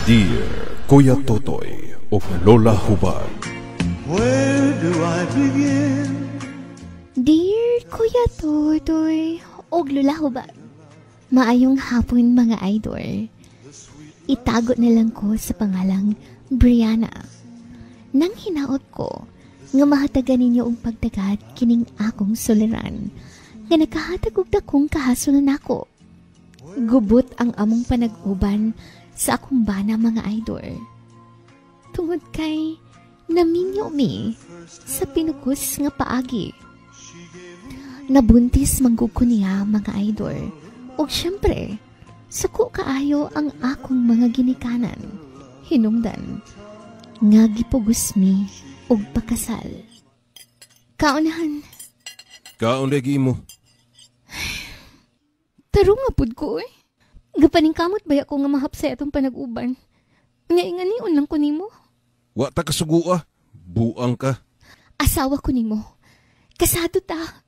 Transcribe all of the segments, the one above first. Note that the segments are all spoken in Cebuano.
Dear Kuya Totoy ug Lola Hubag. Where do I begin? Dear Kuya Totoy ug Lola Hubag. Maayong hapon mga idol. Itago na lang ko sa pangalang Brianna. Nang hinaot ko nga mahatagan ninyo og pagtagad kining akong suliran nga nakahatag og dakong kahasol nako. Gubot ang among panag-uban sa akong bana mga idol. Tungod kay naminyo mi sa pinugos nga paagi. Nabuntis manggug ko niya mga idol. Ug syempre, suko kaayo ang akong mga ginikanan. Hinungdan nga gipugos mi og pakasal. Kaunahan. Kaon lagi mo. Tarong nga pud ko eh. Gapaningkamot baya ko nga mahapsay atong panag-uban. Nga inganion lang ko nimo. Wa ta kasugua. Buang ka. Asawa ko nimo. Kasado ta.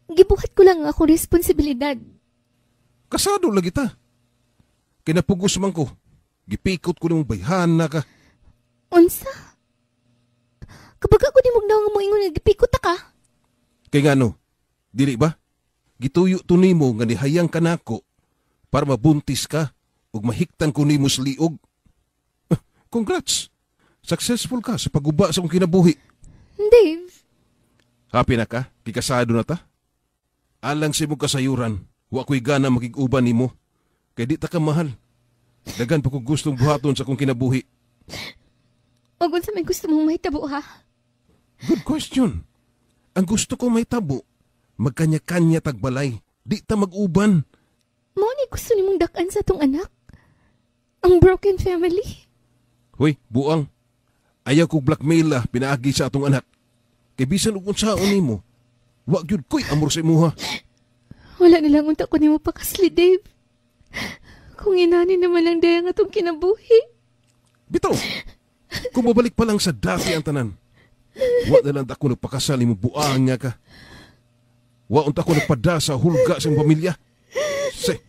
Gibuhat ko lang ang akong responsibilidad. Kasado lagi ta. Kinapugos man ko. Gipikot ko nimong bayhan na ka. Unsa? Kapag ako nimog na nga moingon nga gipikot ta ka. Kay ngano, dili ba? Gituyo to nimo nga nihayang ka nako para mabuntis ka ug mahiktan ko nimo sa liog. Congrats! Successful ka sa pagguba sa akong kinabuhi. Dave! Happy na ka? Kikasado na ta? Alang sa imong kasayuran, wa ko'y gana makig-uban nimo. Kay di ta ka mahal. Dagan pa ko gustong buhaton sa akong kinabuhi. Og unsa may gusto mong mahitabo ha? Good question. Ang gusto ko mahitabo, magkanya-kanya tagbalay. Di ta mag-uban. Mao ni gusto nimong dak-an sa atong anak? Ang broken family? Hoy, buang. Ayaw kog blackmail lah pinaagi sa atong anak. Kay bisan og unsaon nimo, wa gyud ko'y amor sa imuha. Wala na lang unta ko nimo pakasli, Dave. Kung inani naman lang dayang atong kinabuhi. Bitaw, kung mabalik pa lang sa dati ang tanan, wa na lang ako nagpakasal nimo buang nga ka. Wa unta ko nagpada sa hulga sa imong pamilya. Se.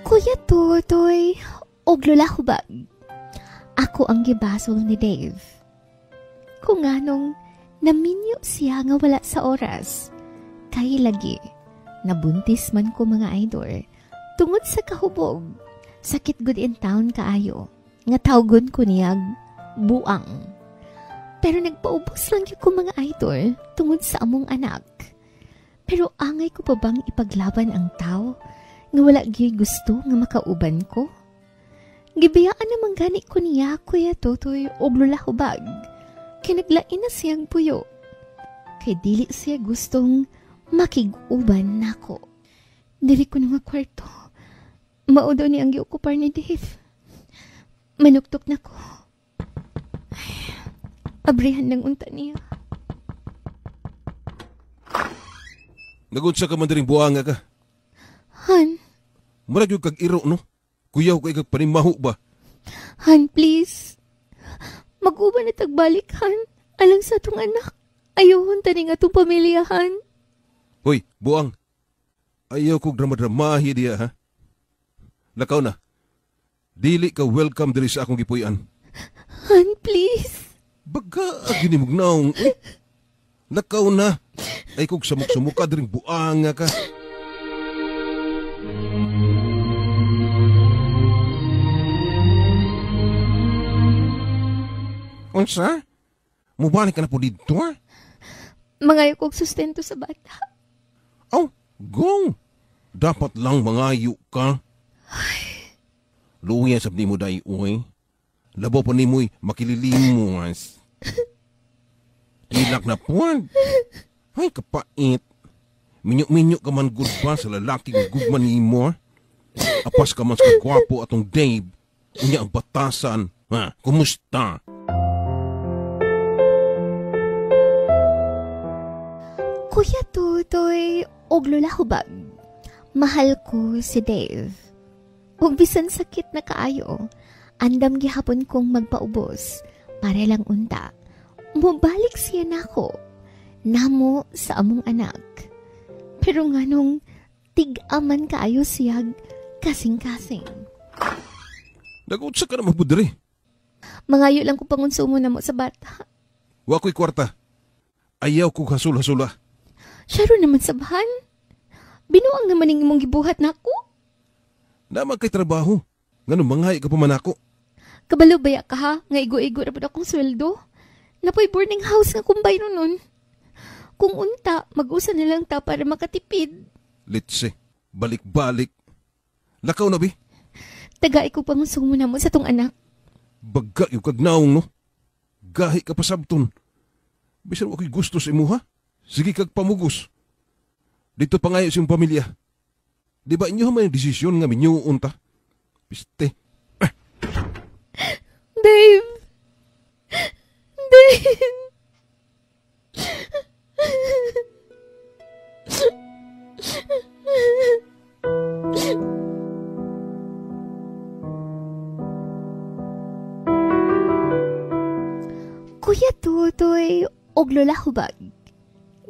Kuya Totoy, og Lola Hubag. Ako ang gibasol ni Dave. Kung anong naminyo siya nga wala sa oras. Kay lagi, nabuntis man ko mga idol. Tungod sa kahubog, sakit good in town kaayo. Nga tawgon ko niyag buang. Pero nagpaubos lang yun ko mga idol tungod sa among anak. Pero angay ko pa bang ipaglaban ang tao nga wala gyud gusto nga makauban ko? Gibiyaan naman gani ko niya, Kuya Totoy, og Lola Hubag. Kinaglain na siyang puyo. Kay dili siya gustong makig-uban nako. Dili ko na nga kwarto. Mao daw ni ang giokupar ni Dave. Manuktok na ko. Ay, abrihan lang unta niya. Nagunsa ka man diring buanga ka? Han? Murag yung kag-iro, no? Kuyaw kay kag panimaho ba? Han, please. Mag-uban na tagbalik, Han. Alang sa atong anak. Ayuhon taning atong pamilya, Han. Hoy, buang. Ayaw kog drama-dramahi diya, ha? Lakaw na. Dili ka welcome diri sa akong gipuy-an. Han, please. Baga, agini mong naong. Uy. Lakaw na. Ay kog samok-samuka diring buanga ka. Unsa? Mubalik ka na po dito, ha? Mangayo kog sustento sa bata. Oh, go! Dapat lang mangayo ka. Ay. Luya sab nimo day, uy. Labaw pa nimoy makililimos. Ilak na puwan. Ay, kapait. Minyo-minyo ka man good ba sa lalaking gugman nimo, ha? Apas ka man sa kagwapo atong Dave. Unya ang batasan. Ha? Kumusta? Kuya Totoy og Lola Hubag. Mahal ko si Dave. Ug bisan sakit na kaayo, andam gihapon kong magpaubos para lang unta. Mobalik siya nako, namo sa among anak. Pero nganong Tig-aman kaayo siyag kasing-kasing. Nag-utsa ka na mabudri. Mangayo lang ko pangonsumo na mo sa bata. Wa ko'y kwarta. Ayaw kong hasul-hasula. Syaro naman sa bahan. Binuang naman ang imong gibuhat nako. Naman kay trabaho. Ngano manghay ka pa man ako. Kabalo baya ka ha, nga igo-igo ra pud akong sweldo. Napoy boarding house nga kumbay nun. Kung unta, mag-usa na lang ta para makatipid. Litse, balik-balik. Lakaw na bi. Tagai ko pangonsumo na mo sa tong anak. Bagga yung kagnaong no. Gahi ka pasabton. Bisan wa ko'y gusto sa imuha. Sige kag pamugos. Dito pa ngayo siyang pamilya. Di ba inyo may desisyon nga minyuon ta? Piste. Dave! Dave! Kuya Tutoy og Lola Hubag,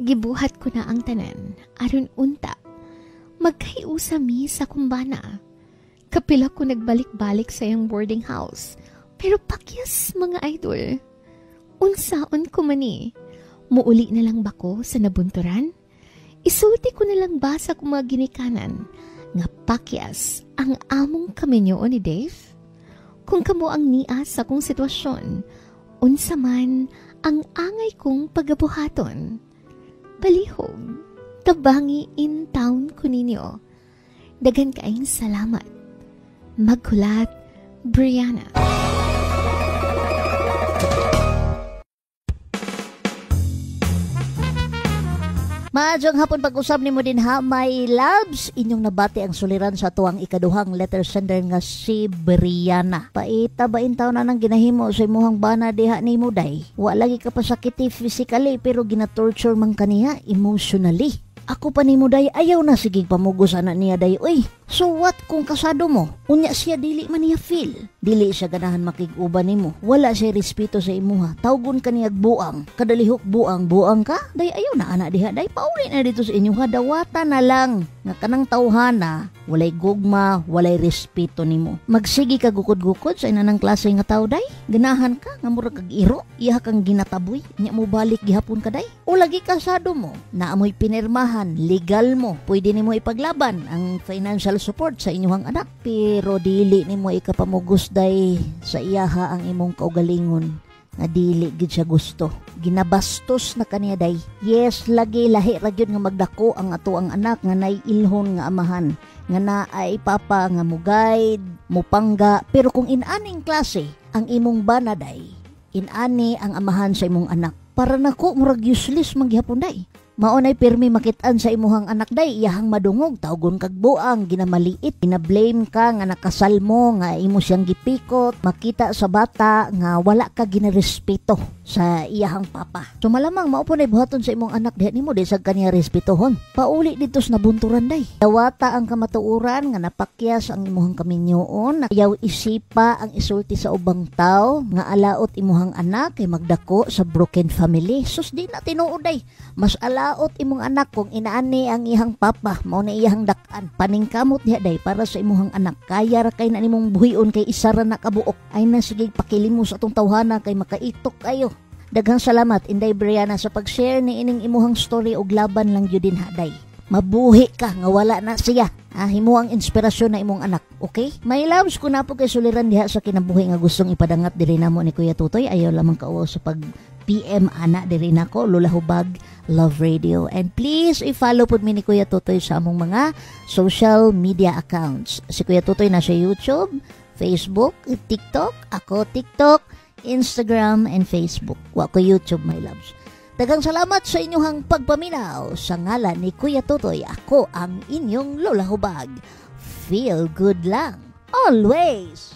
gibuhat ko na ang tanan aron unta magkahiusa mi sa kumbana. Kapila ko nagbalik-balik sa iyang boarding house, pero pakyas mga idol. Unsaon ko mani, muuli na lang ba ko sa nabunturan? Isulti ko na lang ba sa akong mga ginikanan nga pakyas ang among kaminyoon ni Dave? Kung kamo ang nia sa akong sitwasyon, unsa man ang angay kong pagabuhaton. Palihog, tabangi in town ko ninyo. Daghan kaayong salamat. Maghulat, Brianna. Maayong hapon pag-usab nimo din ha, my loves. Inyong nabati ang suliran sa tuwang ikaduhang letter sender nga si Brianna. Paita ba intaw na nang ginahimo sa imuhang bana diha nimo day? Wa lagi ka pasakiti physically pero gina-torture man kaniya emotionally. Ako pa nimo day, ayaw na sige pamugos ana niya day. Uy, so what kung kasado mo? Unya siya dili man niya feel. Dili siya ganahan makig-uban nimo. Wala siya respeto sa imuha. Tawgon ka niya buang. Kadalihok buang, buang ka? Day ayaw na ana diha day. Pauli na dito sa inyuha. Dawata na lang nga kanang tawhana, walay gugma, walay respeto nimo. Magsige ka gukod-gukod sa inanang klase nga tawo day. Ganahan ka nga murag kag iro, iha kang ginataboy, nya mo balik gihapon ka day. O lagi kasado mo, naamoy pinirmahan, legal mo, pwede nimo ipaglaban ang financial support sa inyong anak, pero dili nimo ikapamugos day sa iyaha ang imong kaugalingon nga dili gid siya gusto. Ginabastos na kaniya day. Yes, lagi lahi ra gyud nga magdako ang ato ang anak nga naiilhon nga amahan, nga naay papa nga mo guide, mupangga, pero kung inaning klase ang imong bana day, inani ang amahan sa imong anak. Para nako murag useless man gihapon day. Mao nay pirmi makit-an sa imuhang anak day, iyahang madungog, tawgon kag buang, ginamaliit, gina-blame ka nga nakasal mo, nga imo siyang gipikot, makita sa bata nga wala ka ginarespeto sa iyahang papa. So malamang mao po nay buhaton sa imong anak diha nimo, di sad kaniya respetuhon. Pauli dito sa nabunturan day. Dawata ang kamatuoran nga napakyas ang imuhang kaminyoon, ayaw isipa ang isulti sa ubang tawo nga alaot imuhang anak kay magdako sa broken family. Sus di na tinuod day. Mas alaot imong anak kung inaani ang iyang papa, mao na iyang dak-an. Paningkamot diha day para sa imuhang anak. Kaya ra kay na nimong buhion kay isa ra na kabuok. Ay na sige pakilimos atong tawhana kay makaitok kayo. Daghang salamat Inday Brianna sa pag-share ni ining imuhang story og laban lang gyud din haday. Mabuhi ka nga wala na siya. Himo ang inspirasyon na imong anak, okay? My loves, kun napo kay suliran diha sa kinabuhi nga gustong ipadangat diri namo ni Kuya Tutoy, ayaw lamang kauwaw sa pag PM ana diri nako, Lola Hubag Love Radio. And please i-follow pud mi ni Kuya Tutoy sa among mga social media accounts. Si Kuya Tutoy na sa YouTube, Facebook, TikTok, ako TikTok, Instagram, and Facebook. Wa ko YouTube, my loves. Daghang salamat sa inyong pagpaminaw. Sa ngalan ni Kuya Tutoy, ako ang inyong Lola Hubag. Feel good lang. Always!